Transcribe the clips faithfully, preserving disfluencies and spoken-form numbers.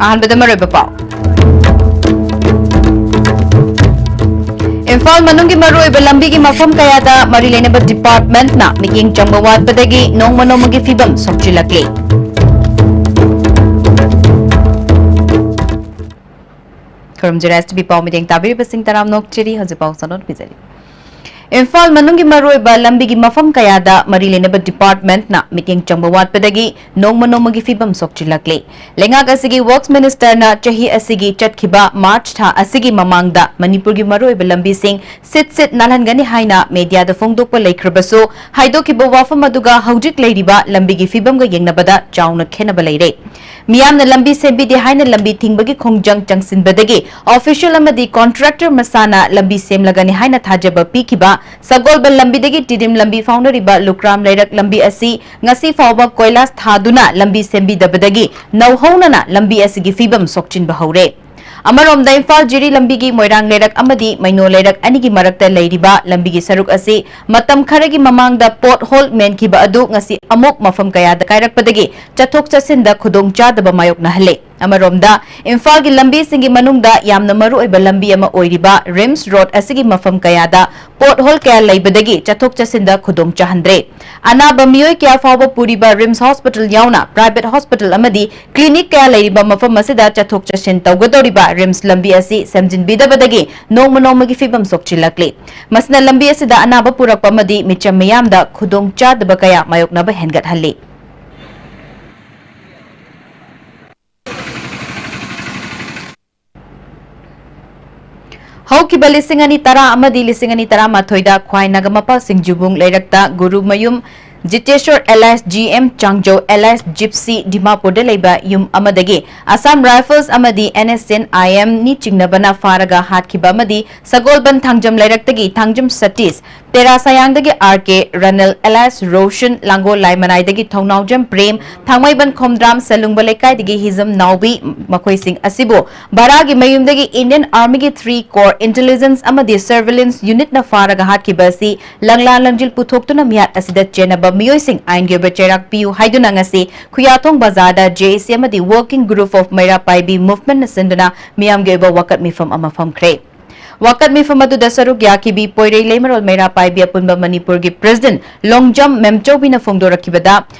ꯑꯍꯥꯟꯕꯗ ꯃꯔꯨꯑꯣꯏꯕ ꯄꯥꯎ꯫ ꯏꯝꯐꯥꯜ ꯃꯅꯨꯡꯒꯤ ꯃꯔꯨꯑꯣꯏꯕ ꯂꯝꯕꯤꯒꯤ ꯃꯐꯝ ꯀꯌꯥꯗ ꯃꯔꯤ ꯂꯩꯅꯕ ꯗꯤꯄꯥꯔꯠꯃꯦꯟꯠꯅ ꯃꯤꯠꯌꯦꯡ ꯆꯪꯕ ꯋꯥꯠꯄꯗꯒꯤ ꯅꯣꯡꯃ ꯅꯣꯡꯃꯒꯤ ꯐꯤꯕꯝ ꯁꯣꯛꯆꯤꯜꯂꯛꯂꯤ꯫ ꯈꯨꯔꯨꯝꯖꯔꯦ, S T V ꯄꯥꯎ ꯃꯤꯠꯌꯦꯡ ꯇꯥꯕꯤꯔꯤꯕꯁꯤꯡ ꯇꯔꯥꯝꯅ ꯑꯣꯛꯆꯔꯤ꯫ ꯍꯧꯖꯤꯛ ꯄꯥꯎ ꯁꯟꯗꯣꯟ ꯄꯤꯖꯔꯤ꯫ ꯏꯝꯐꯥꯜ ꯃꯅꯨꯡꯒꯤ ꯃꯔꯨꯑꯣꯏꯕ ꯂꯝꯕꯤꯒꯤ ꯃꯐꯝ ꯀꯌꯥꯗ ꯃꯔꯤ ꯂꯩꯅꯕ ꯗꯤꯄꯥꯔꯠꯃꯦꯟꯠꯅ ꯃꯤꯠꯌꯦꯡ ꯆꯪꯕ ꯋꯥꯠꯄꯗꯒꯤ ꯅꯣꯡꯃ ꯅꯣꯡꯃꯒꯤ ꯐꯤꯕꯝ ꯁꯣꯛꯆꯤꯜꯂꯛꯂꯤ꯫ ꯂꯩꯉꯥꯛ ꯑꯁꯤꯒꯤ ꯋꯔꯛꯁ ꯃꯤꯅꯤꯁꯇꯔꯅ ꯆꯍꯤ ꯑꯁꯤꯒꯤ ꯆꯠꯈꯤꯕ ꯃꯥꯔꯆ ꯊꯥ ꯑꯁꯤꯒꯤ ꯃꯃꯥꯡꯗ ꯃꯅꯤꯄꯨꯔꯒꯤ ꯃꯔꯨꯑꯣꯏꯕ ꯂꯝꯕꯤꯁꯤꯡ ꯁꯤꯠ ꯁꯤꯠ ꯅꯥꯜꯍꯟꯒꯅꯤ ꯍꯥꯏꯅ ꯃꯦꯗꯤꯌꯥꯗ ꯐꯣꯡꯗꯣꯛꯄ ꯂꯩꯈ꯭ꯔꯕꯁꯨ, ꯍꯥꯏꯗꯣꯛꯈꯤꯕ ꯋꯥꯐꯝ ꯑꯗꯨꯒ ꯍꯧꯖꯤꯛ ꯂꯩꯔꯤꯕ ꯂꯝꯕꯤꯒꯤ ꯐꯤꯕꯝꯒ ꯌꯦꯡꯅꯕꯗ ꯆꯥꯎꯅ ꯈꯦꯠꯅꯕ ꯂꯩꯔꯦ꯫ ꯃꯤꯌꯥꯝꯅ ꯂꯝꯕꯤ ꯁꯦꯝꯕꯤꯗꯦ ꯍꯥꯏꯅ ꯂꯝꯕꯤ ꯊꯤꯡꯕꯒꯤ ꯈꯣꯡꯖꯪ ꯆꯪꯁꯤꯟꯕꯗꯒꯤ ꯑꯣꯐꯤꯁꯤꯌꯦꯜ ꯑꯃꯗꯤ ꯀꯣꯟꯇ꯭ꯔꯦꯛꯇꯔ ꯃꯁꯥꯅ ꯂꯝꯕꯤ ꯁꯦꯝꯂꯒꯅꯤ ꯍꯥꯏꯅ ꯊꯥꯖꯕ ꯄꯤꯈꯤꯕ ꯁꯒꯣꯜꯕꯟ ꯂꯝꯕꯤꯗꯒꯤ ꯇꯤꯗꯤꯝ ꯂꯝꯕꯤ ꯐꯥꯎꯅꯔꯤꯕ ꯂꯨꯀ꯭ꯔꯥꯝ ꯂꯩꯔꯛ ꯂꯝꯕꯤ ꯑꯁꯤ ꯉꯁꯤ ꯐꯥꯎꯕ ꯀꯣꯏꯂꯥꯁ ꯊꯥꯗꯨꯅ ꯂꯝꯕꯤ ꯁꯦꯝꯕꯤꯗꯕꯗꯒꯤ ꯅꯧꯍꯧꯅꯅ ꯂꯝꯕꯤ ꯑꯁꯤꯒꯤ ꯐꯤꯕꯝ ꯁꯣꯛꯆꯤꯟꯕ ꯍꯧꯔꯦ꯫ ꯑꯃꯔꯣꯝꯗ, ꯏꯝꯐꯥꯜ ꯖꯤꯔꯤ ꯂꯝꯕꯤꯒꯤ ꯃꯣꯏꯔꯥꯡ ꯂꯩꯔꯛ ꯑꯃꯗꯤ ꯃꯩꯅꯣ ꯂꯩꯔꯛ ꯑꯅꯤꯒꯤ ꯃꯔꯛꯇ ꯂꯩꯔꯤꯕ ꯂꯝꯕꯤꯒꯤ ꯁꯔꯨꯛ ꯑꯁꯤ ꯃꯇꯝ ꯈꯔꯒꯤ ꯃꯃꯥꯡꯗ ꯄꯣꯠ ꯍꯣꯜ ꯃꯦꯟꯈꯤꯕ ꯑꯗꯨ ꯉꯁꯤ ꯑꯃꯨꯛ ꯃꯐꯝ ꯀꯌꯥꯗ ꯀꯥꯏꯔꯛꯄꯗꯒꯤ ꯆꯠꯊꯣꯛ ꯆꯠꯁꯤꯟꯗ ꯈꯨꯗꯣꯡꯆꯥꯗꯕ ꯃꯥꯌꯣꯛꯅꯍꯜꯂꯦ꯫ ꯑꯃꯔꯣꯝꯗ, ꯏꯝꯐꯥꯜꯒꯤ ꯂꯝꯕꯤꯁꯤꯡꯒꯤ ꯃꯅꯨꯡꯗ ꯌꯥꯝꯅ ꯃꯔꯨꯑꯣꯏꯕ ꯂꯝꯕꯤ ꯑꯃ ꯑꯣꯏꯔꯤꯕ ꯔꯤꯝꯁ ꯔꯣꯗ ꯑꯁꯤꯒꯤ ꯃꯐꯝ ꯀꯌꯥꯗ ꯄꯣꯠ ꯍꯣꯜ ꯀꯌꯥ ꯂꯩꯕꯗꯒꯤ ꯆꯠꯊꯣꯛ ꯆꯠꯁꯤꯟꯗ ꯈꯨꯗꯣꯡ ꯆꯥꯍꯟꯗ꯭ꯔꯦ꯫ ꯑꯅꯥꯕ ꯃꯤꯑꯣꯏ ꯀꯌꯥ ꯐꯥꯎꯕ ꯄꯨꯔꯤꯕ ꯔꯤꯝꯁ ꯍꯣꯁꯄꯤꯇꯥꯜ ꯌꯥꯎꯅ ꯄ꯭ꯔꯥꯏꯚꯦꯠ ꯍꯣꯁꯄꯤꯇꯥꯜ ꯑꯃꯗꯤ ꯀ꯭ꯂꯤꯅꯤꯛ ꯀꯌꯥ ꯂꯩꯔꯤꯕ ꯃꯐꯝ ꯑꯁꯤꯗ ꯆꯠꯊꯣꯛ ꯆꯠꯁꯤꯟ ꯇꯧꯒꯗꯧꯔꯤꯕ ꯔꯤꯝꯁ ꯂꯝꯕꯤ ꯑꯁꯤ ꯁꯦꯝꯖꯤꯟꯕꯤꯗꯕꯗꯒꯤ ꯅꯣꯡꯃ ꯅꯣꯡꯃꯒꯤ ꯐꯤꯕꯝ ꯁꯣꯛꯆꯤꯜꯂꯛꯂꯤ꯫ ꯃꯁꯤꯅ ꯂꯝꯕꯤ ꯑꯁꯤꯗ ꯑꯅꯥꯕ ꯄꯨꯔꯛꯄ ꯑꯃꯗꯤ ꯃꯤꯆꯝ ꯃꯤꯌꯥꯝꯗ ꯈꯨꯗꯣꯡ ꯆꯥꯗꯕ ꯀꯌꯥ ꯃꯥꯌꯣꯛꯅꯕ ꯍꯦꯟꯒꯠꯍꯜꯂꯤ꯫ ꯍꯧꯈꯤꯕ ꯂꯤꯁꯤꯡ ꯑꯅꯤ ꯇꯔꯥ ꯑꯃꯗꯤ ꯂꯤꯁꯤꯡ ꯑꯅꯤ ꯇꯔꯥꯃꯥꯊꯣꯏꯗ ꯈ꯭ꯋꯥꯏ ꯅꯥꯒꯥꯃꯄꯥꯜ ꯁꯤꯡꯖꯨꯕꯨꯡ ꯂꯩꯔꯛꯇ Gurumayum Jiteshor alias G M Changjou alias Gypsy ꯗꯤꯃꯥꯄꯨꯔꯗ ꯂꯩꯕ ꯌꯨꯝ ꯑꯃꯗꯒꯤ ꯑꯁꯥꯝ ꯔꯥꯏꯐꯜꯁ ꯑꯃꯗꯤ N S N I M ꯅꯤ ꯆꯤꯡꯅꯕꯅ ꯐꯥꯔꯒ ꯍꯥꯠꯈꯤꯕ ꯑꯃꯗꯤ ꯁꯒꯣꯜꯕꯟ ꯊꯥꯡꯖꯝ ꯂꯩꯔꯛꯇꯒꯤ ꯊꯥꯡꯖꯝ ꯁꯇꯤꯁ ꯇꯦꯔꯥ ꯁꯌꯥꯡꯗꯒꯤ ꯑꯥꯔ ꯀꯦ, ꯔꯅꯦꯜ ꯑꯦꯂꯥꯏꯁ ꯔꯣꯁꯟ, ꯂꯥꯡꯒꯣꯜ ꯂꯥꯏꯃꯅꯥꯏꯗꯒꯤ ꯊꯧꯅꯥꯎꯖꯝ ꯄ꯭ꯔꯦꯝ, ꯊꯥꯡꯃꯩꯕꯟ ꯈꯣꯝꯗ꯭ꯔꯥꯝ ꯁꯦꯂꯨꯡꯕ ꯂꯩꯀꯥꯏꯗꯒꯤ ꯍꯤꯖꯝ ꯅꯥꯎꯕꯤ, ꯃꯈꯣꯏꯁꯤꯡ ꯑꯁꯤꯕꯨ ꯚꯔꯥꯒꯤ ꯃꯌꯨꯝꯗꯒꯤ Indian Army ꯒꯤ three Corps Intelligence ꯑꯃꯗꯤ Surveillance Unit ꯅ ꯐꯥꯔꯒ ꯍꯥꯠꯈꯤꯕ ꯑꯁꯤ ꯂꯪꯂꯥ ꯂꯪꯖꯤꯜ ꯄꯨꯊꯣꯛꯇꯨꯅ ꯃꯤꯍꯥꯠ ꯑꯁꯤꯗ ꯆꯦꯟꯅꯕ ꯃꯤꯑꯣꯏꯁꯤꯡ ꯑꯥꯏꯟꯒꯤ ꯑꯣꯏꯕ ꯆꯩꯔꯥꯛ ꯄꯤꯌꯨ ꯍꯥꯏꯗꯨꯅ ꯉꯁꯤ ꯈꯨꯌꯥꯊꯣꯡ ꯕꯖꯥꯔꯗ J A C ꯑꯃꯗꯤ Working Group of ꯃꯩꯔꯥ ꯄꯥꯏꯕꯤ Movement ꯅ ꯁꯤꯟꯗꯨꯅ ꯃꯤꯌꯥꯝꯒꯤ ꯑꯣꯏꯕ ꯋꯥꯀꯠ ꯃꯤꯐꯝ ꯑꯃ ꯐꯝꯈ꯭ꯔꯦ꯫ ꯋꯥꯀꯠ ꯃꯤꯐꯝ ꯑꯗꯨꯗ ꯁꯔꯨꯛ ꯌꯥꯈꯤꯕꯤ ꯄꯣꯏꯔꯩ ꯂꯩꯃꯔꯣꯜ ꯃꯩꯔꯥ ꯄꯥꯏꯕꯤ ꯑꯄꯨꯟꯕ ꯃꯅꯤꯄꯨꯔꯒꯤ President Longjam ꯃꯦꯝꯆꯧꯕꯤꯅ ꯐꯣꯡꯗꯣꯔꯛꯈꯤꯕꯗ,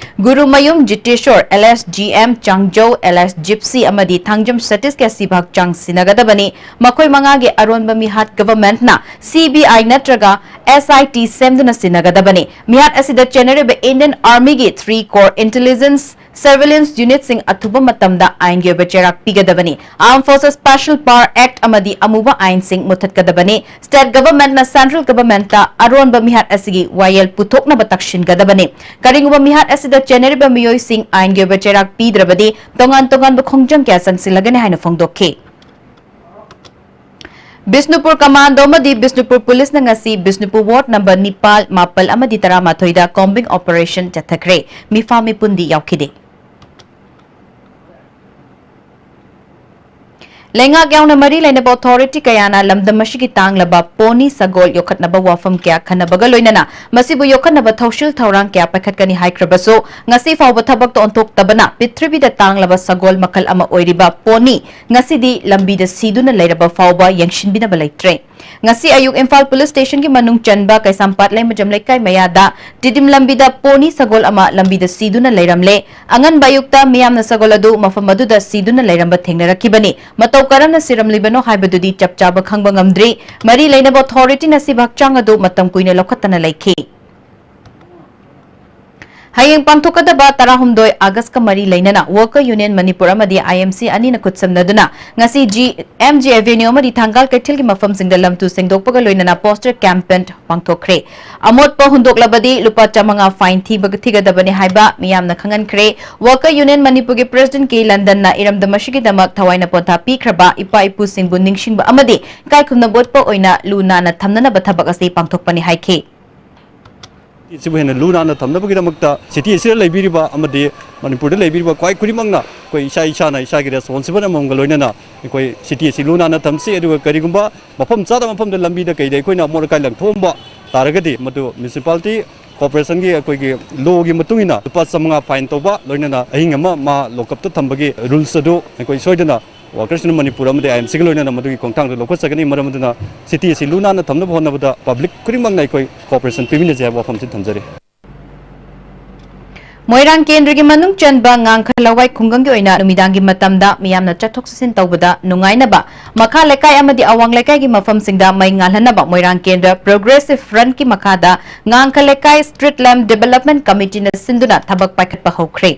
Gurumayum Jiteshor, alias G M Changjou, alias Gypsy ꯑꯃꯗꯤ ꯊꯥꯡꯖꯝ ꯁꯇꯤꯁꯀꯤ ꯑꯁꯤꯕ ꯍꯛꯆꯥꯡ ꯁꯤꯟꯅꯒꯗꯕꯅꯤ꯫ ꯃꯈꯣꯏ ꯃꯉꯥꯒꯤ ꯑꯔꯣꯟꯕ ꯃꯤꯍꯥꯠ government ꯅ C B I ꯅꯠꯇ꯭ꯔꯒ S I T ꯁꯦꯝꯗꯨꯅ ꯁꯤꯟꯅꯒꯗꯕꯅꯤ꯫ ꯃꯤꯍꯥꯠ ꯑꯁꯤꯗ ꯆꯦꯟꯅꯔꯤꯕ Indian Army ꯒꯤ three Corps Intelligence Surveillance Unit ꯁꯤꯡ ꯑꯊꯨꯕ ꯃꯇꯝꯗ ꯑꯥꯏꯟꯒꯤ ꯑꯣꯏꯕ ꯆꯩꯔꯥꯛ ꯄꯤꯒꯗꯕꯅꯤ꯫ Armed Forces Special Power Act ꯑꯃꯗꯤ ꯑꯃꯨꯕ ꯑꯥꯏꯟꯁꯤꯡ ꯃꯨꯊꯠꯀꯗꯕꯅꯤ꯫ State Government ꯅ Central Government ꯇ ꯑꯔꯣꯟꯕ ꯃꯤꯍꯥꯠ ꯑꯁꯤꯒꯤ ꯋꯥꯌꯦꯜ ꯄꯨꯊꯣꯛꯅꯕ ꯇꯛꯁꯤꯟꯒꯗꯕꯅꯤ꯫ ꯀꯔꯤꯒꯨꯝꯕ ꯃꯤꯍꯥꯠ ꯑꯁꯤꯗ ꯆꯦꯟꯅꯔꯤꯕ ꯃꯤꯑꯣꯏꯁꯤꯡ ꯑꯥꯏꯟꯒꯤ ꯑꯣꯏꯕ ꯆꯩꯔꯥꯛ ꯄꯤꯗ꯭ꯔꯕꯗꯤ ꯇꯣꯉꯥꯟ ꯇꯣꯉꯥꯟꯕ ꯈꯣꯡꯖꯪ ꯀꯌꯥ ꯆꯪꯁꯤꯜꯂꯒꯅꯤ ꯍꯥꯏꯅ ꯐꯣꯡꯗꯣꯛꯈꯤ꯫ ꯕꯤꯁꯅꯨꯄꯨꯔ Commando ꯑꯃꯗꯤ ꯕꯤꯁꯅꯨꯄꯨꯔ Police ꯅ ꯉꯁꯤ ꯕꯤꯁꯅꯨꯄꯨꯔ Ward number ꯅꯤꯄꯥꯜ, ꯃꯥꯄꯜ ꯑꯃꯗꯤ ꯇꯔꯥꯃꯥꯊꯣꯏꯗ combing operation ꯆꯠꯊꯈ꯭ꯔꯦ꯫ ꯃꯤꯐꯥ ꯃꯤꯄꯨꯟꯗꯤ ꯌꯥꯎꯈꯤꯗꯦ꯫ ꯂꯩꯉꯥꯛ ꯌꯥꯎꯅ ꯃꯔꯤ ꯂꯩꯅꯕ authority ꯀꯌꯥꯅ ꯂꯝꯗꯝ ꯑꯁꯤꯒꯤ ꯇꯥꯡꯂꯕ pony ꯁꯒꯣꯜ ꯌꯣꯛꯈꯠꯅꯕ ꯋꯥꯐꯝ ꯀꯌꯥ ꯈꯟꯅꯕꯒ ꯂꯣꯏꯅꯅ ꯃꯁꯤꯕꯨ ꯌꯣꯛꯈꯠꯅꯕ ꯊꯧꯁꯤꯜ ꯊꯧꯔꯥꯡ ꯀꯌꯥ ꯄꯥꯏꯈꯠꯀꯅꯤ ꯍꯥꯏꯈ꯭ꯔꯕꯁꯨ, ꯉꯁꯤ ꯐꯥꯎꯕ ꯊꯕꯛꯇ ꯑꯣꯟꯊꯣꯛꯇꯕꯅ ꯄ꯭ꯔꯤꯊꯤꯕꯤꯗ ꯇꯥꯡꯂꯕ ꯁꯒꯣꯜ ꯃꯈꯜ ꯑꯃ ꯑꯣꯏꯔꯤꯕ pony ꯉꯁꯤꯗꯤ ꯂꯝꯕꯤꯗ ꯁꯤꯗꯨꯅ ꯂꯩꯔꯕ ꯐꯥꯎꯕ ꯌꯦꯡꯁꯤꯟꯕꯤꯅꯕ ꯂꯩꯇ꯭ꯔꯦ꯫ ꯉꯁꯤ ꯑꯌꯨꯛ ꯏꯝꯐꯥꯜ Police Station ꯒꯤ ꯃꯅꯨꯡ ꯆꯟꯕ ꯀꯩꯁꯥꯝꯄꯥꯠ ꯂꯩꯃꯖꯝ ꯂꯩꯀꯥꯏ ꯃꯌꯥꯗ ꯇꯤꯗꯤꯝ ꯂꯝꯕꯤꯗ pony ꯁꯒꯣꯜ ꯑꯃ ꯂꯝꯕꯤꯗ ꯁꯤꯗꯨꯅ ꯂꯩꯔꯝꯂꯦ꯫ ꯑꯉꯟꯕ ꯑꯌꯨꯛꯇ ꯃꯤꯌꯥꯝꯅ ꯁꯒꯣꯜ ꯑꯗꯨ ꯃꯐꯝ ꯑꯗꯨꯗ ꯁꯤꯗꯨꯅ ꯂꯩꯔꯝꯕ ꯊꯦꯡꯅꯔꯛꯈꯤꯕꯅꯤ꯫ ꯃꯇꯧ ꯀꯔꯝꯅ ꯁꯤꯔꯝꯂꯤꯕꯅꯣ ꯍꯥꯏꯕꯗꯨꯗꯤ ꯆꯞ ꯆꯥꯕ ꯈꯪꯕ ꯉꯝꯗ꯭ꯔꯤ꯫ ꯃꯔꯤ ꯂꯩꯅꯕ authority ꯅ ꯁꯤꯕ ꯍꯛꯆꯥꯡ ꯑꯗꯨ ꯃꯇꯝ ꯀꯨꯏꯅ ꯂꯧꯈꯠꯇꯅ ꯂꯩꯈꯤ꯫ ꯍꯌꯦꯡ ꯄꯥꯡꯊꯣꯛꯀꯗꯕ ꯇꯔꯥꯍꯨꯝꯗꯣꯏ ꯑꯥꯒꯁꯀ ꯃꯔꯤ ꯂꯩꯅꯅ Worker Union ꯃꯅꯤꯄꯨꯔ ꯑꯃꯗꯤ I M C ꯑꯅꯤꯅ ꯈꯨꯠꯁꯝꯅꯗꯨꯅ ꯉꯁꯤ G, M G Avenue ꯑꯃꯗꯤ ꯊꯥꯡꯒꯥꯜ ꯀꯩꯊꯦꯜꯒꯤ ꯃꯐꯝꯁꯤꯡꯗ ꯂꯝꯇꯨ ꯁꯦꯡꯗꯣꯛꯄꯒ ꯂꯣꯏꯅꯅ poster campaign ꯄꯥꯡꯊꯣꯛꯈ꯭ꯔꯦ꯫ ꯑꯃꯣꯠꯄ ꯍꯨꯟꯗꯣꯛꯂꯕꯗꯤ ꯂꯨꯄꯥ ꯆꯥꯃꯉꯥ fine ꯊꯤꯕ-, ꯊꯤꯒꯗꯕꯅꯤ ꯍꯥꯏꯕ ꯃꯤꯌꯥꯝꯅ ꯈꯪꯍꯟꯈ꯭ꯔꯦ꯫ Worker Union ꯃꯅꯤꯄꯨꯔꯒꯤ President K ꯂꯟꯗꯟꯅ ꯏꯔꯝꯗꯝ ꯑꯁꯤꯒꯤꯗꯃꯛ ꯊꯋꯥꯏꯅ ꯄꯣꯟꯊꯥ ꯄꯤꯈ꯭ꯔꯕ ꯏꯄꯥ ꯏꯄꯨꯁꯤꯡꯕꯨ ꯅꯤꯡꯁꯤꯡꯕ ꯑꯃꯗꯤ ꯏꯀꯥꯏ ꯈꯨꯝꯅꯕ ꯎꯠꯄ ꯑꯣꯏꯅ ꯂꯨ ꯅꯥꯟꯅ ꯊꯝꯅꯅꯕ ꯊꯕꯛ ꯑꯁꯤ ꯄꯥꯡꯊꯣꯛꯄꯅꯤ ꯍꯥꯏꯈꯤ꯫ ꯁꯤꯕꯨ ꯍꯦꯟꯅ ꯂꯨ ꯅꯥꯟꯅ ꯊꯝꯅꯕꯒꯤꯗꯃꯛꯇ city ꯑꯁꯤꯗ ꯂꯩꯕꯤꯔꯤꯕ ꯑꯃꯗꯤ ꯃꯅꯤꯄꯨꯔꯗ ꯂꯩꯕꯤꯔꯤꯕ ꯈ꯭ꯋꯥꯏ ꯈꯨꯗꯤꯡꯃꯛꯅ ꯑꯩꯈꯣꯏ ꯏꯁꯥ ꯏꯁꯥꯅ ꯏꯁꯥꯒꯤ responsible ꯑꯃꯃꯝꯒ ꯂꯣꯏꯅꯅ ꯑꯩꯈꯣꯏ city ꯑꯁꯤ ꯂꯨ ꯅꯥꯟꯅ ꯊꯝꯁꯤ꯫ ꯑꯗꯨꯒ ꯀꯔꯤꯒꯨꯝꯕ ꯃꯐꯝ ꯆꯥꯗꯕ ꯃꯐꯝꯗ ꯂꯝꯕꯤꯗ ꯀꯩꯗ ꯑꯩꯈꯣꯏꯅ ꯑꯃꯣꯠ ꯑꯀꯥꯏ ꯂꯪꯊꯣꯛꯑꯝꯕ ꯇꯥꯔꯒꯗꯤ ꯃꯗꯨ municipality corporationꯒꯤ ꯑꯩꯈꯣꯏꯒꯤ lawꯒꯤ ꯃꯇꯨꯡ ꯏꯟꯅ ꯂꯨꯄꯥ ꯆꯥꯃꯉꯥ fine ꯇꯧꯕ, ꯂꯣꯏꯅꯅ ꯑꯍꯤꯡ ꯑꯃ ꯃꯥ lockupꯇ ꯊꯝꯕꯒꯤ rules ꯑꯗꯨ ꯑꯩꯈꯣꯏ ꯁꯣꯏꯗꯅ Workers Union ꯃꯅꯤꯄꯨꯔ ꯑꯃꯗꯤ I M Cꯒ ꯂꯣꯏꯅꯅ ꯃꯗꯨꯒꯤ ꯈꯣꯡꯊꯥꯡꯗꯨ ꯂꯧꯈꯠꯆꯒꯅꯤ꯫ ꯃꯔꯝ ꯑꯗꯨꯅ city ꯑꯁꯤ ꯂꯨ ꯅꯥꯟꯅ ꯊꯝꯅꯕ ꯍꯣꯠꯅꯕꯗ public ꯈꯨꯗꯤꯡꯃꯛꯅ ꯑꯩꯈꯣꯏ cooperation ꯄꯤꯃꯤꯟꯅꯁꯤ ꯍꯥꯏꯕ ꯋꯥꯐꯝꯁꯤ ꯊꯝꯖꯔꯤ꯫ ꯃꯣꯏꯔꯥꯡ ꯀꯦꯟꯗ꯭ꯔꯒꯤ ꯃꯅꯨꯡ ꯆꯟꯕ ꯉꯥꯡꯈ ꯂꯋꯥꯏ ꯈꯨꯡꯒꯪꯒꯤ ꯑꯣꯏꯅ ꯅꯨꯃꯤꯗꯥꯡꯒꯤ ꯃꯇꯝꯗ ꯃꯤꯌꯥꯝꯅ ꯆꯠꯊꯣꯛ ꯆꯠꯁꯤꯟ ꯇꯧꯕꯗ ꯅꯨꯡꯉꯥꯏꯅꯕ ꯃꯈꯥ ꯂꯩꯀꯥꯏ ꯑꯃꯗꯤ ꯑꯋꯥꯡ ꯂꯩꯀꯥꯏꯒꯤ ꯃꯐꯝꯁꯤꯡꯗ ꯃꯩ ꯉꯥꯜꯍꯟꯅꯕ ꯃꯣꯏꯔꯥꯡ ꯀꯦꯟꯗ꯭ꯔ Progressive Frontꯀꯤ ꯃꯈꯥꯗ ꯉꯥꯡꯈ ꯂꯩꯀꯥꯏ Street Lamp Development Committeeꯅ ꯁꯤꯟꯗꯨꯅ ꯊꯕꯛ ꯄꯥꯏꯈꯠꯄ ꯍꯧꯈ꯭ꯔꯦ꯫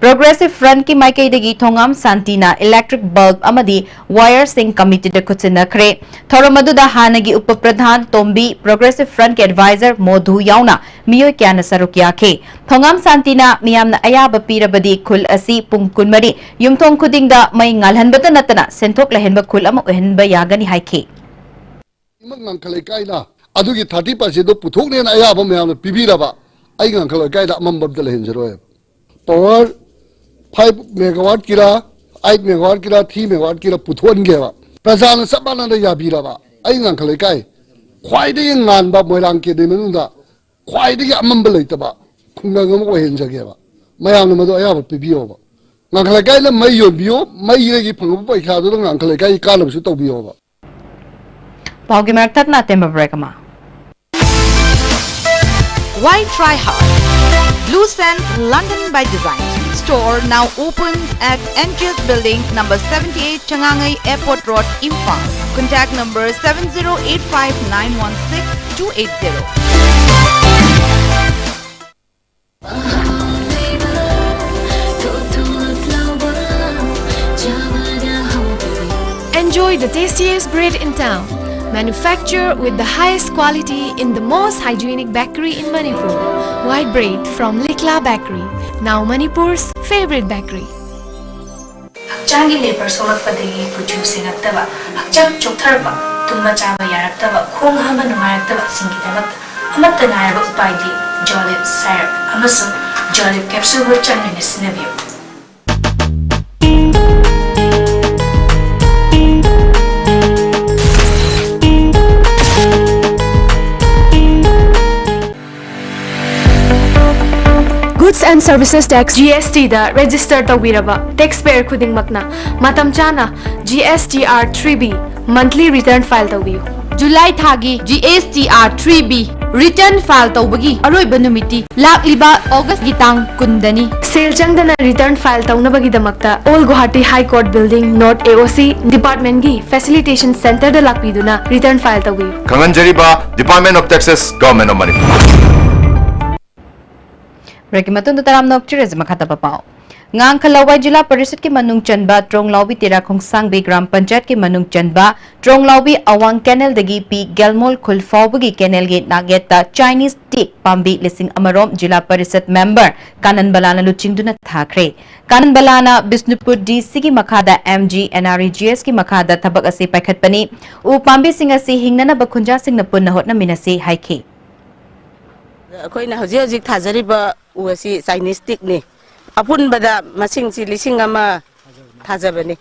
Progressive Frontꯀꯤ ꯃꯥꯏꯀꯩꯗꯒꯤ ꯊꯣꯉꯥꯝ ꯁꯥꯟꯇꯤꯅ electric bulb ꯑꯃꯗꯤ wireꯁꯤꯡ committeeꯗ ꯈꯨꯠꯁꯤꯟꯅꯈ꯭ꯔꯦ꯫ ꯊꯧꯔꯝ ꯑꯗꯨꯗ ꯍꯥꯟꯅꯒꯤ ꯎꯄ ꯄ꯭ꯔꯙꯥꯟ ꯇꯣꯝꯕꯤ, Progressive Frontꯀꯤ advisor ꯃꯣꯙꯨ ꯌꯥꯎꯅ ꯃꯤꯑꯣꯏ ꯀꯌꯥꯅ ꯁꯔꯨꯛ ꯌꯥꯈꯤ꯫ ꯊꯣꯉꯥꯝ ꯁꯥꯟꯇꯤꯅ ꯃꯤꯌꯥꯝꯅ ꯑꯌꯥꯕ ꯄꯤꯔꯕꯗꯤ ꯈꯨꯜ ꯑꯁꯤ ꯄꯨꯡ ꯀꯨꯟꯃꯔꯤ ꯌꯨꯝꯊꯣꯡ ꯈꯨꯗꯤꯡꯗ ꯃꯩ ꯉꯥꯜꯍꯟꯕꯇ ꯅꯠꯇꯅ ꯁꯦꯟꯊꯣꯛ ꯂꯩꯍꯟꯕ ꯈꯨꯜ ꯑꯃ ꯑꯣꯏꯍꯟꯕ ꯌꯥꯒꯅꯤ ꯍꯥꯏꯈꯤ꯫ ꯏꯃꯛ ꯉꯥꯡꯈ ꯂꯩꯀꯥꯏꯅ ꯑꯗꯨꯒꯤ thirty percentꯗꯣ ꯄꯨꯊꯣꯛꯅꯦꯅ ꯑꯌꯥꯕ ꯃꯌꯥꯝꯅ ꯄꯤꯕꯤꯔꯕ ꯑꯩ ꯉꯥꯡꯈ ꯂꯩꯀꯥꯏꯗ ꯑꯃꯝꯕ ꯑꯝꯇ ꯂꯩꯍꯟꯖꯔꯣꯏ꯫ Power five megawattꯀꯤꯔ eight megawattꯀꯤꯔ three megawattꯀꯤꯔ ꯄꯨꯊꯣꯛꯍꯟꯒꯦꯕ꯫ ꯄ꯭ꯔꯖꯥꯅ ꯆꯞ ꯃꯥꯟꯅꯅ ꯌꯥꯕꯤꯔꯕ ꯑꯩ ꯉꯥꯡꯈ ꯂꯩꯀꯥꯏ ꯈ꯭ꯋꯥꯏꯗꯒꯤ ꯉꯥꯟꯕ ꯃꯣꯏꯔꯥꯡ ꯀꯦꯟꯗ꯭ꯔꯒꯤ ꯃꯅꯨꯡꯗ ꯈ꯭ꯋꯥꯏꯗꯒꯤ ꯑꯃꯝꯕ ꯂꯩꯇꯕ ꯈꯨꯡꯒꯪ ꯑꯃ ꯑꯣꯏꯍꯟꯖꯒꯦꯕ꯫ ꯃꯌꯥꯝꯅ ꯃꯗꯨ ꯑꯌꯥꯕ ꯄꯤꯕꯤꯌꯣꯕ꯫ ꯉꯥꯡꯈ ꯂꯩꯀꯥꯏꯅ ꯃꯩ ꯌꯣꯟꯕꯤꯌꯣ, ꯃꯩꯗꯒꯤ ꯐꯪꯕ ꯄꯩꯁꯥꯗꯨꯅ ꯉꯥꯡꯈ ꯂꯩꯀꯥꯏꯒꯤ ꯀꯥꯟꯅꯕꯁꯨ ꯇꯧꯕꯤꯌꯣꯕ꯫ ꯄꯥꯎꯒꯤ ꯃꯔꯛ ꯊꯠꯅ ꯑꯇꯦꯟꯕ break ꯑꯃ꯫ Why try hard? Blue Sands London by Design. Store now open at N G S Building number seventy-eight, Changangai Airport Road, Imphal. Contact number seven zero eight five nine one six two eight zero. Enjoy the tastiest bread in town. Manufactured with the highest quality in the most hygienic bakery in Manipur. White bread from Likla Bakery, now Manipur's favorite bakery. ꯍꯛꯆꯥꯡꯒꯤ labour ꯁꯣꯛꯂꯛꯄꯗꯒꯤ ꯀꯨꯆꯨ ꯁꯦꯡꯉꯛꯇꯕ, ꯍꯛꯆꯥꯡ ꯆꯣꯛꯊꯔꯛꯄ, ꯇꯨꯝꯕ ꯆꯥꯕ ꯌꯥꯔꯛꯇꯕ, ꯈꯣꯡ ꯍꯥꯝꯕ ꯅꯨꯡꯉꯥꯏꯔꯛꯇꯕꯁꯤꯡꯒꯤꯗꯃꯛꯇ ꯑꯃꯠꯇ ꯉꯥꯏꯔꯕ ꯎꯄꯥꯏꯗꯤ ꯖꯣꯂꯤꯞ ꯁꯥꯏꯔꯞ ꯑꯃꯁꯨꯡ ꯖꯣꯂꯤꯞ ꯀꯦꯞꯁꯨꯜꯕꯨ ꯆꯥꯡ ꯅꯥꯏꯅ ꯁꯤꯖꯤꯟꯅꯕꯤꯌꯨ꯫ Goods and Services Tax, G S T the register ꯇꯧꯕꯤꯔꯕ taxpayer ꯈꯨꯗꯤꯡꯃꯛꯅ ꯃꯇꯝ ꯆꯥꯅ G S T R three B monthly return file ꯇꯧꯕꯤꯌꯨ꯫ ꯖꯨꯂꯥꯏ ꯊꯥꯒꯤ G S T R three B return file ꯇꯧꯕꯒꯤ ꯑꯔꯣꯏꯕ ꯅꯨꯃꯤꯠꯇꯤ ꯂꯥꯛꯂꯤꯕ ꯑꯣꯒꯁꯀꯤ ꯇꯥꯡ ꯀꯨꯟꯗꯅꯤ꯫ ꯁꯦꯜ ꯆꯪꯗꯅ return file ꯇꯧꯅꯕꯒꯤꯗꯃꯛꯇ All Guwahati High Court Building, North A O C department ꯀꯤ facilitation center ꯗ ꯂꯥꯛꯄꯤꯗꯨꯅ return file ꯇꯧꯕꯤꯌꯨ꯫ ꯈꯪꯍꯟꯖꯔꯤꯕ Department of Taxes, Government of Manipur꯫ ꯕ꯭ꯔꯦꯛꯀꯤ ꯃꯇꯨꯡꯗ ꯇꯔꯥꯝꯅ ꯑꯣꯛꯆꯔꯁꯤ꯫ ꯃꯈꯥ ꯇꯥꯕ ꯄꯥꯎ꯫ ꯉꯥꯡꯈ ꯂꯋꯥꯏ ꯖꯤꯂꯥ ꯄꯔꯤꯁꯠꯀꯤ ꯃꯅꯨꯡ ꯆꯟꯕ ꯇ꯭ꯔꯣꯡꯂꯥꯎꯕꯤ ꯇꯦꯔꯥ ꯈꯣꯡꯁꯥꯡꯕꯤ ꯒ꯭ꯔꯥꯝ ꯄꯟꯆꯥꯌꯠꯀꯤ ꯃꯅꯨꯡ ꯆꯟꯕ ꯇ꯭ꯔꯣꯡꯂꯥꯎꯕꯤ ꯑꯋꯥꯡ ꯀꯦꯅꯦꯜꯗꯒꯤ ꯄꯤ ꯒꯦꯜꯃꯣꯜ ꯈꯨꯜ ꯐꯥꯎꯕꯒꯤ ꯀꯦꯅꯦꯜꯒꯤ ꯅꯥꯛꯌꯦꯠꯇ ꯆꯥꯏꯅꯤꯁ ꯇꯤꯛ ꯄꯥꯝꯕꯤ ꯂꯤꯁꯤꯡ ꯑꯃꯔꯣꯝ ꯖꯤꯂꯥ ꯄꯔꯤꯁꯠ ꯃꯦꯝꯕꯔ ꯀꯥꯅꯟꯕꯂꯥꯅ ꯂꯨꯆꯤꯡꯗꯨꯅ ꯊꯥꯈ꯭ꯔꯦ꯫ ꯀꯥꯅꯟꯕꯂꯥꯅ ꯕꯤꯁꯅꯨꯄꯨꯔ D C ꯒꯤ ꯃꯈꯥꯗ M G N R E G S ꯀꯤ ꯃꯈꯥꯗ ꯊꯕꯛ ꯑꯁꯤ ꯄꯥꯏꯈꯠꯄꯅꯤ꯫ ꯎ ꯄꯥꯝꯕꯤꯁꯤꯡ ꯑꯁꯤ ꯍꯤꯡꯅꯅꯕ ꯈꯨꯟꯖꯥꯁꯤꯡꯅ ꯄꯨꯟꯅ ꯍꯣꯠꯅꯃꯤꯟꯅꯁꯤ ꯍꯥꯏꯈꯤ꯫ ꯑꯩꯈꯣꯏꯅ ꯍꯧꯖꯤꯛ ꯍꯧꯖꯤꯛ ꯊꯥꯖꯔꯤꯕ ꯎ ꯑꯁꯤ ꯆꯥꯏꯅꯤꯁ ꯇꯤꯛꯅꯤ꯫ ꯑꯄꯨꯟꯕꯗ ꯃꯁꯤꯡꯁꯤ ꯂꯤꯁꯤꯡ ꯑꯃ ꯊꯥꯖꯕꯅꯤ꯫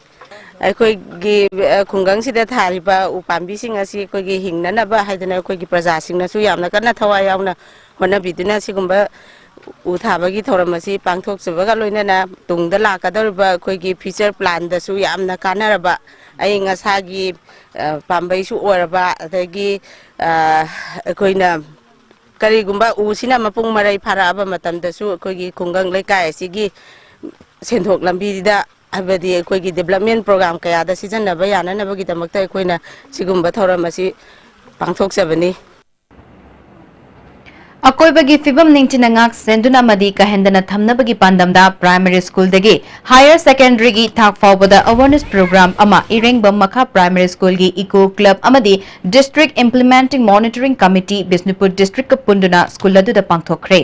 ꯑꯩꯈꯣꯏꯒꯤ, ꯑ, ꯈꯨꯡꯒꯪꯁꯤꯗ ꯊꯥꯔꯤꯕ ꯎ ꯄꯥꯝꯕꯤꯁꯤꯡ ꯑꯁꯤ ꯑꯩꯈꯣꯏꯒꯤ ꯍꯤꯡꯅꯅꯕ ꯍꯥꯏꯗꯅ ꯑꯩꯈꯣꯏꯒꯤ ꯄ꯭ꯔꯖꯥꯁꯤꯡꯅꯁꯨ ꯌꯥꯝꯅ ꯀꯟꯅ ꯊꯋꯥꯏ ꯌꯥꯎꯅ ꯍꯣꯠꯅꯕꯤꯗꯨꯅ ꯁꯤꯒꯨꯝꯕ ꯎ ꯊꯥꯕꯒꯤ ꯊꯧꯔꯝ ꯑꯁꯤ ꯄꯥꯡꯊꯣꯛꯆꯕꯒ ꯂꯣꯏꯅꯅ ꯇꯨꯡꯗ ꯂꯥꯛꯀꯗꯧꯔꯤꯕ ꯑꯩꯈꯣꯏꯒꯤ future plan ꯗꯁꯨ ꯌꯥꯝꯅ ꯀꯥꯟꯅꯔꯕ, ꯑꯏꯪ ꯑꯁꯥꯒꯤ, ꯑ, ꯄꯥꯝꯕꯩꯁꯨ ꯑꯣꯏꯔꯕ, ꯑꯗꯒꯤ, ꯑ, ꯑꯩꯈꯣꯏꯅ ꯀꯔꯤꯒꯨꯝꯕ ꯎꯁꯤꯅ ꯃꯄꯨꯡ ꯃꯔꯩ ꯐꯥꯔꯛꯑꯕ ꯃꯇꯝꯗꯁꯨ ꯑꯩꯈꯣꯏꯒꯤ ꯈꯨꯡꯒꯪ ꯂꯩꯀꯥꯏ ꯑꯁꯤꯒꯤ ꯁꯦꯟꯊꯣꯛ ꯂꯝꯕꯤꯗ, ꯍꯥꯏꯕꯗꯤ ꯑꯩꯈꯣꯏꯒꯤ development program ꯀꯌꯥꯗ ꯁꯤꯖꯤꯟꯅꯕ ꯌꯥꯅꯅꯕꯒꯤꯗꯃꯛꯇ ꯑꯩꯈꯣꯏꯅ ꯁꯤꯒꯨꯝꯕ ꯊꯧꯔꯝ ꯑꯁꯤ ꯄꯥꯡꯊꯣꯛꯆꯕꯅꯤ꯫ ꯑꯀꯣꯏꯕꯒꯤ ꯐꯤꯕꯝ ꯅꯤꯡꯊꯤꯅ ꯉꯥꯛ ꯁꯦꯟꯗꯨꯅ ꯑꯃꯗꯤ ꯀꯥꯍꯦꯟꯗꯅ ꯊꯝꯅꯕꯒꯤ ꯄꯥꯟꯗꯝꯗ primary schoolꯗꯒꯤ higher secondaryꯒꯤ ꯊꯥꯛ ꯐꯥꯎꯕꯗ awareness program ꯑꯃ ꯏꯔꯦꯡꯕꯝ ꯃꯈꯥ primary schoolꯒꯤ eco club ꯑꯃꯗꯤ district implementing monitoring committee Bishnupur districtꯀ ꯄꯨꯟꯗꯨꯅ school ꯑꯗꯨꯗ ꯄꯥꯡꯊꯣꯛꯈ꯭ꯔꯦ꯫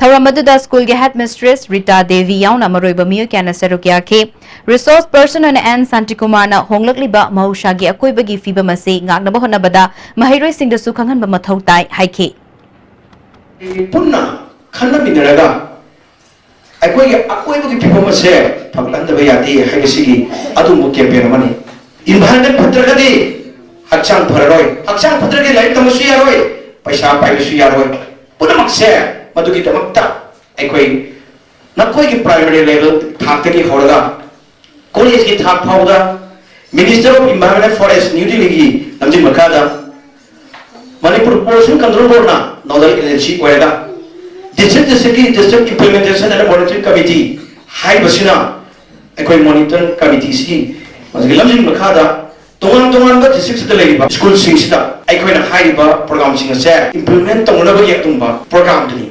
ꯊꯧꯔꯝ ꯑꯗꯨꯗ schoolꯒꯤ headmistress ꯔꯤꯇꯥ ꯗꯦꯕꯤ ꯌꯥꯎꯅ ꯃꯔꯨꯑꯣꯏꯕ ꯃꯤꯑꯣꯏ ꯀꯌꯥꯅ ꯁꯔꯨꯛ ꯌꯥꯈꯤ꯫ Resource person ꯑꯣꯏꯅ ꯑꯦꯟ ꯁꯥꯟꯇꯤꯀꯨꯃꯥꯔꯅ ꯍꯣꯡꯂꯛꯂꯤꯕ ꯃꯍꯧꯁꯥꯒꯤ ꯑꯀꯣꯏꯕꯒꯤ ꯐꯤꯕꯝ ꯑꯁꯤ ꯉꯥꯛꯅꯕ ꯍꯣꯠꯅꯕꯗ ꯃꯍꯩꯔꯣꯏꯁꯤꯡꯗꯁꯨ ꯈꯪꯍꯟꯕ ꯃꯊꯧ ꯇꯥꯏ ꯍꯥꯏꯈꯤ꯫ ꯄꯨꯟꯅ ꯈꯟꯅꯃꯤꯟꯅꯔꯒ ꯑꯩꯈꯣꯏꯒꯤ ꯑꯀꯣꯏꯕꯒꯤ ꯐꯤꯕꯝ ꯑꯁꯦ ꯐꯒꯠꯍꯟꯗꯕ ꯌꯥꯗꯦ ꯍꯥꯏꯕꯁꯤꯒꯤ ꯑꯗꯨꯒꯨꯝꯕ campaign ꯑꯃꯅꯤ꯫ Environment ꯐꯠꯇ꯭ꯔꯒꯗꯤ ꯍꯛꯆꯥꯡ ꯐꯔꯔꯣꯏ, ꯍꯛꯆꯥꯡ ꯐꯠꯇ꯭ꯔꯒꯗꯤ ꯂꯥꯏꯔꯤꯛ ꯇꯝꯕꯁꯨ ꯌꯥꯔꯣꯏ, ꯄꯩꯁꯥ ꯄꯥꯏꯕꯁꯨ ꯌꯥꯔꯣꯏ꯫ ꯄꯨꯝꯅꯃꯛꯁꯦ ꯃꯗꯨꯒꯤꯗꯃꯛꯇ ꯑꯩꯈꯣꯏ ꯅꯈꯣꯏꯒꯤ primary level ꯊꯥꯛꯇꯒꯤ ꯍꯧꯔꯒ collegeꯀꯤ ꯊꯥꯛ ꯐꯥꯎꯕꯗ Minister of Environment and Forest, New Delhiꯒꯤ ꯂꯝꯖꯤꯡ ꯃꯈꯥꯗ Manipur Pollution Control Boardꯅ nodal agency ꯑꯣꯏꯔꯒ district districtꯀꯤ district implementation and monitoring committee ꯍꯥꯏꯔꯤꯕꯁꯤꯅ ꯑꯩꯈꯣꯏ monitoring committeeꯁꯤꯒꯤ ꯃꯁꯤꯒꯤ ꯂꯝꯖꯤꯡ ꯃꯈꯥꯗ ꯇꯣꯉꯥꯟ ꯇꯣꯉꯥꯟꯕ districtꯁꯤꯗ ꯂꯩꯔꯤꯕ schoolꯁꯤꯡꯁꯤꯗ ꯑꯩꯈꯣꯏꯅ ꯍꯥꯏꯔꯤꯕ programꯁꯤꯡ ꯑꯁꯦ implement ꯇꯧꯅꯕꯒꯤ ꯑꯗꯨꯒꯨꯝꯕ programꯗꯨꯅꯤ꯫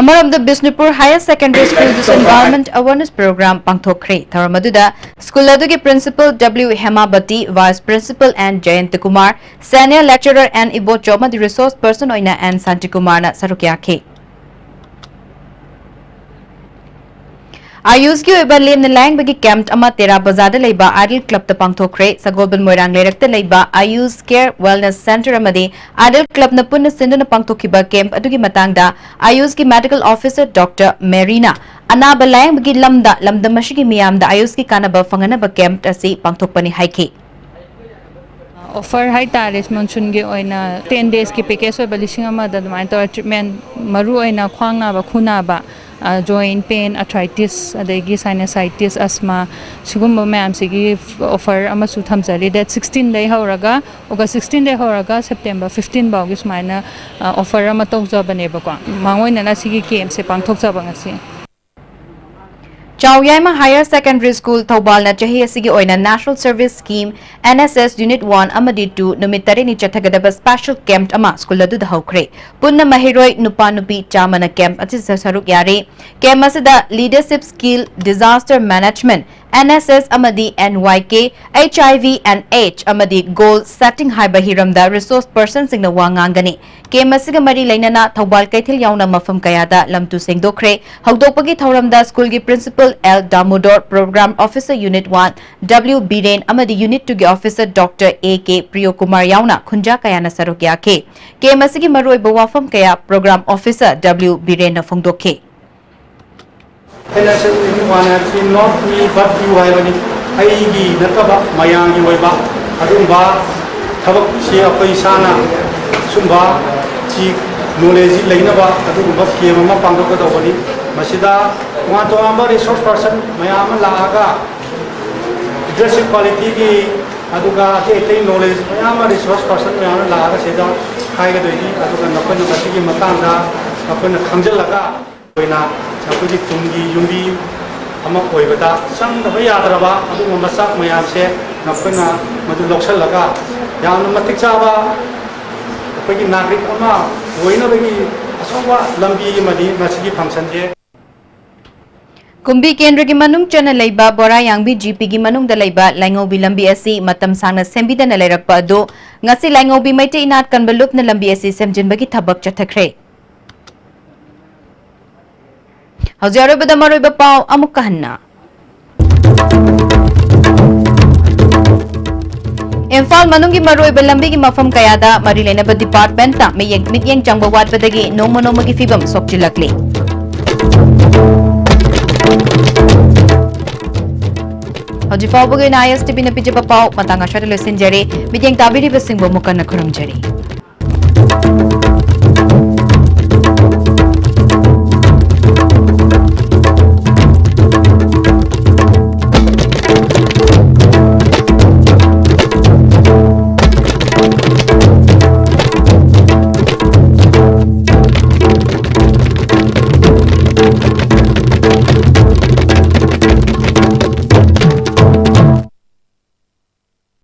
ꯑꯃꯔꯣꯝꯗ Bishnupur Higher Secondary Schoolꯗꯁꯨ environment awareness program ꯄꯥꯡꯊꯣꯛꯈ꯭ꯔꯦ꯫ ꯊꯧꯔꯝ ꯑꯗꯨꯗ school ꯑꯗꯨꯒꯤ principal W ꯍꯦꯃꯥꯕꯇꯤ, vice principal N ꯖꯌꯟꯇ Kumar, senior lecturer N Ibochou ꯑꯃꯗꯤ resource person ꯑꯣꯏꯅ N ꯁꯥꯟꯇꯤꯀꯨꯃꯥꯔꯅ ꯁꯔꯨꯛ ꯌꯥꯈꯤ꯫ ꯑꯥꯌꯨꯁꯀꯤ ꯑꯣꯏꯕ ꯂꯦꯝꯅ ꯂꯥꯌꯦꯡꯕꯒꯤ camp ꯑꯃ ꯇꯦꯔꯥ ꯕꯖꯥꯔꯗ ꯂꯩꯕ Idol Clubꯇ ꯄꯥꯡꯊꯣꯛꯈ꯭ꯔꯦ꯫ ꯁꯒꯣꯜꯕꯟ ꯃꯣꯏꯔꯥꯡ ꯂꯩꯔꯛꯇ ꯂꯩꯕ ꯑꯥꯌꯨꯁ Care Wellness Center ꯑꯃꯗꯤ Idol Clubꯅ ꯄꯨꯟꯅ ꯁꯤꯟꯗꯨꯅ ꯄꯥꯡꯊꯣꯛꯈꯤꯕ camp ꯑꯗꯨꯒꯤ ꯃꯇꯥꯡꯗ ꯑꯥꯌꯨꯁꯀꯤ medical officer Doctor ꯃꯦꯔꯤꯅ ꯑꯅꯥꯕ ꯂꯥꯌꯦꯡꯕꯒꯤ ꯂꯝꯗ ꯂꯝꯗꯝ ꯑꯁꯤꯒꯤ ꯃꯤꯌꯥꯝꯗ ꯑꯥꯌꯨꯁꯀꯤ ꯀꯥꯟꯅꯕ ꯐꯪꯍꯟꯅꯕ camp ꯑꯁꯤ ꯄꯥꯡꯊꯣꯛꯄꯅꯤ ꯍꯥꯏꯈꯤ꯫ Offer ꯍꯥꯏꯇꯥꯔꯦ, monsoonꯒꯤ ꯑꯣꯏꯅ ten daysꯀꯤ package ꯑꯣꯏꯕ ꯂꯤꯁꯤꯡ ꯑꯃꯗ ꯑꯗꯨꯃꯥꯏꯅ ꯇꯧꯔ treatment, ꯃꯔꯨ ꯑꯣꯏꯅ ꯈ꯭ꯋꯥꯡ ꯅꯥꯕ, ꯈꯨ ꯅꯥꯕ, ꯑ, joint pain, arthritis, ꯑꯗꯒꯤ sinusitis, asthma, ꯁꯤꯒꯨꯝꯕ ꯃꯌꯥꯝꯁꯤꯒꯤ offer ꯑꯃꯁꯨ ꯊꯝꯖꯔꯤ꯫ Date sixteenꯗꯩ ꯍꯧꯔꯒ, August sixteenꯗꯩ ꯍꯧꯔꯒ September fifteen ꯐꯥꯎꯒꯤ ꯁꯨꯃꯥꯏꯅ, ꯑ, offer ꯑꯃ ꯇꯧꯖꯕꯅꯦꯕꯀꯣ꯫ ꯃꯥꯡꯑꯣꯏꯅꯅ ꯁꯤꯒꯤ campꯁꯦ ꯄꯥꯡꯊꯣꯛꯆꯕ ꯉꯁꯤ꯫ ꯆꯥꯎꯌꯥꯏꯃ Higher Secondary School, ꯊꯧꯕꯥꯜꯅ ꯆꯍꯤ ꯑꯁꯤꯒꯤ ꯑꯣꯏꯅ National Service Scheme, N S S Unit one ꯑꯃꯗꯤ two ꯅꯨꯃꯤꯠ ꯇꯔꯦꯠꯅꯤ ꯆꯠꯊꯒꯗꯕ special camp ꯑꯃ ꯁ꯭ꯀꯨꯜ ꯑꯗꯨꯗ ꯍꯧꯈ꯭ꯔꯦ꯫ ꯄꯨꯟꯅ ꯃꯍꯩꯔꯣꯏ ꯅꯨꯄꯥ ꯅꯨꯄꯤ ꯆꯥꯝꯃꯅ camp ꯑꯁꯤꯗ ꯁꯔꯨꯛ ꯌꯥꯔꯤ꯫ Camp ꯑꯁꯤꯗ Leadership Skill, Disaster Management, N S S ꯑꯃꯗꯤ N Y K, H I V and AIDS ꯑꯃꯗꯤ Goal Setting ꯍꯥꯏꯕ ꯍꯤꯔꯝꯗ resource personꯁꯤꯡꯅ ꯋꯥ ꯉꯥꯡꯒꯅꯤ꯫ Camp ꯑꯁꯤꯒ ꯃꯔꯤ ꯂꯩꯅꯅ ꯊꯧꯕꯥꯜ ꯀꯩꯊꯦꯜ ꯌꯥꯎꯅ ꯃꯐꯝ ꯀꯌꯥꯗ ꯂꯝ ꯇꯨ ꯁꯦꯡꯗꯣꯛꯈ꯭ꯔꯦ꯫ ꯍꯧꯗꯣꯛꯄꯒꯤ ꯊꯧꯔꯝꯗ ꯁ꯭ꯀꯨꯜꯒꯤ Principal L ꯗꯥꯃꯣꯗꯣꯔ, Program Officer Unit one W Biren ꯑꯃꯗꯤ Unit twoꯒꯤ Officer Doctor A K Priyokumar ꯌꯥꯎꯅ ꯈꯨꯟꯖꯥ ꯀꯌꯥꯅ ꯁꯔꯨꯛ ꯌꯥꯈꯤ꯫ Camp ꯑꯁꯤꯒꯤ ꯃꯔꯨꯑꯣꯏꯕ ꯋꯥꯐꯝ ꯀꯌꯥ Program Officer W ꯕꯤꯔꯦꯟꯅ ꯐꯣꯡꯗꯣꯛꯈꯤ꯫ ꯑꯩꯅ ꯁꯤ ꯋꯥꯅ ꯍꯥꯏꯕꯁꯤ not me but you ꯍꯥꯏꯕꯅꯤ꯫ ꯑꯩꯒꯤ ꯅꯠꯇꯕ ꯃꯌꯥꯝꯒꯤ ꯑꯣꯏꯕ ꯑꯗꯨꯒꯨꯝꯕ ꯊꯕꯛꯁꯤ ꯑꯩꯈꯣꯏ ꯏꯁꯥꯅ ꯁꯨꯝꯕ ꯁꯤ knowledge ꯂꯩꯅꯕ ꯑꯗꯨꯒꯨꯝꯕ camp ꯑꯃ ꯄꯥꯡꯊꯣꯛꯀꯗꯧꯕꯅꯤ꯫ ꯃꯁꯤꯗ ꯇꯣꯉꯥꯟ ꯇꯣꯉꯥꯟꯕ resource person ꯃꯌꯥꯝ ꯑꯃ ꯂꯥꯛꯑꯒ leadership qualityꯒꯤ ꯑꯗꯨꯒ ꯑꯇꯩ ꯑꯇꯩ knowledge ꯃꯌꯥꯝ ꯑꯃ resource person ꯃꯌꯥꯝ ꯑꯃ ꯂꯥꯛꯑꯒ ꯁꯤꯗ ꯍꯥꯏꯒꯗꯣꯏꯅꯤ꯫ ꯑꯗꯨꯒ ꯅꯈꯣꯏꯅ ꯃꯁꯤꯒꯤ ꯃꯇꯥꯡꯗ ꯅꯈꯣꯏꯅ ꯈꯪꯖꯤꯜꯂꯒ ꯑꯩꯈꯣꯏꯅ ꯑꯩꯈꯣꯏꯒꯤ ꯇꯨꯡꯒꯤ ꯌꯨꯝꯕꯤ ꯑꯃ ꯑꯣꯏꯕꯗ ꯆꯪꯗꯕ ꯌꯥꯗ꯭ꯔꯕ ꯑꯗꯨꯒꯨꯝꯕ ꯃꯆꯥꯛ ꯃꯌꯥꯝꯁꯦ ꯅꯈꯣꯏꯅ ꯃꯗꯨ ꯂꯧꯁꯤꯜꯂꯒ ꯌꯥꯝꯅ ꯃꯇꯤꯛ ꯆꯥꯕ ꯑꯩꯈꯣꯏꯒꯤ ꯅꯥꯒꯔꯤꯛ ꯑꯃ ꯑꯣꯏꯅꯕꯒꯤ ꯑꯆꯧꯕ ꯂꯝꯕꯤ ꯑꯃꯅꯤ ꯃꯁꯤꯒꯤ functionꯁꯦ꯫ ꯀꯨꯝꯕꯤ ꯀꯦꯟꯗ꯭ꯔꯒꯤ ꯃꯅꯨꯡ ꯆꯟꯅ ꯂꯩꯕ ꯕꯣꯔꯥꯌꯥꯡꯕꯤ ꯖꯤꯄꯤꯒꯤ ꯃꯅꯨꯡꯗ ꯂꯩꯕ ꯂꯥꯏꯉꯧꯕꯤ ꯂꯝꯕꯤ ꯑꯁꯤ ꯃꯇꯝ ꯁꯥꯡꯅ ꯁꯦꯝꯕꯤꯗꯅ ꯂꯩꯔꯛꯄ ꯑꯗꯨ ꯉꯁꯤ ꯂꯥꯏꯉꯧꯕꯤ ꯃꯩꯇꯩ ꯏꯅꯥꯠ ꯀꯟꯕ ꯂꯨꯞꯅ ꯂꯝꯕꯤ ꯑꯁꯤ ꯁꯦꯝꯖꯤꯟꯕꯒꯤ ꯊꯕꯛ ꯆꯠꯊꯈ꯭ꯔꯦ꯫ ꯍꯧꯖꯤꯛ ꯑꯔꯣꯏꯕꯗ ꯃꯔꯨꯑꯣꯏꯕ ꯄꯥꯎ ꯑꯃꯨꯛꯀ ꯍꯟꯅ꯫ ꯏꯝꯐꯥꯜ ꯃꯅꯨꯡꯒꯤ ꯃꯔꯨꯑꯣꯏꯕ ꯂꯝꯕꯤꯒꯤ ꯃꯐꯝ ꯀꯌꯥꯗ ꯃꯔꯤ ꯂꯩꯅꯕ departmentꯇ ꯃꯤꯠꯌꯦꯡ ꯃꯤꯠꯌꯦꯡ ꯆꯪꯕ ꯋꯥꯠꯄꯗꯒꯤ ꯅꯣꯡꯃ ꯅꯣꯡꯃꯒꯤ ꯐꯤꯕꯝ ꯁꯣꯛꯆꯤꯜꯂꯛꯂꯤ꯫ ꯍꯧꯖꯤꯛ ꯐꯥꯎꯕꯒꯤ ꯑꯣꯏꯅ ISTVꯅ ꯄꯤꯖꯕ ꯄꯥꯎ ꯃꯇꯥꯡ ꯑꯁ꯭ꯋꯥꯏꯗ ꯂꯣꯏꯁꯤꯟꯖꯔꯦ꯫ ꯃꯤꯠꯌꯦꯡ ꯇꯥꯕꯤꯔꯤꯕꯁꯤꯡꯕꯨ ꯑꯃꯨꯛ ꯍꯟꯅ ꯈꯨꯔꯨꯝꯖꯔꯤ꯫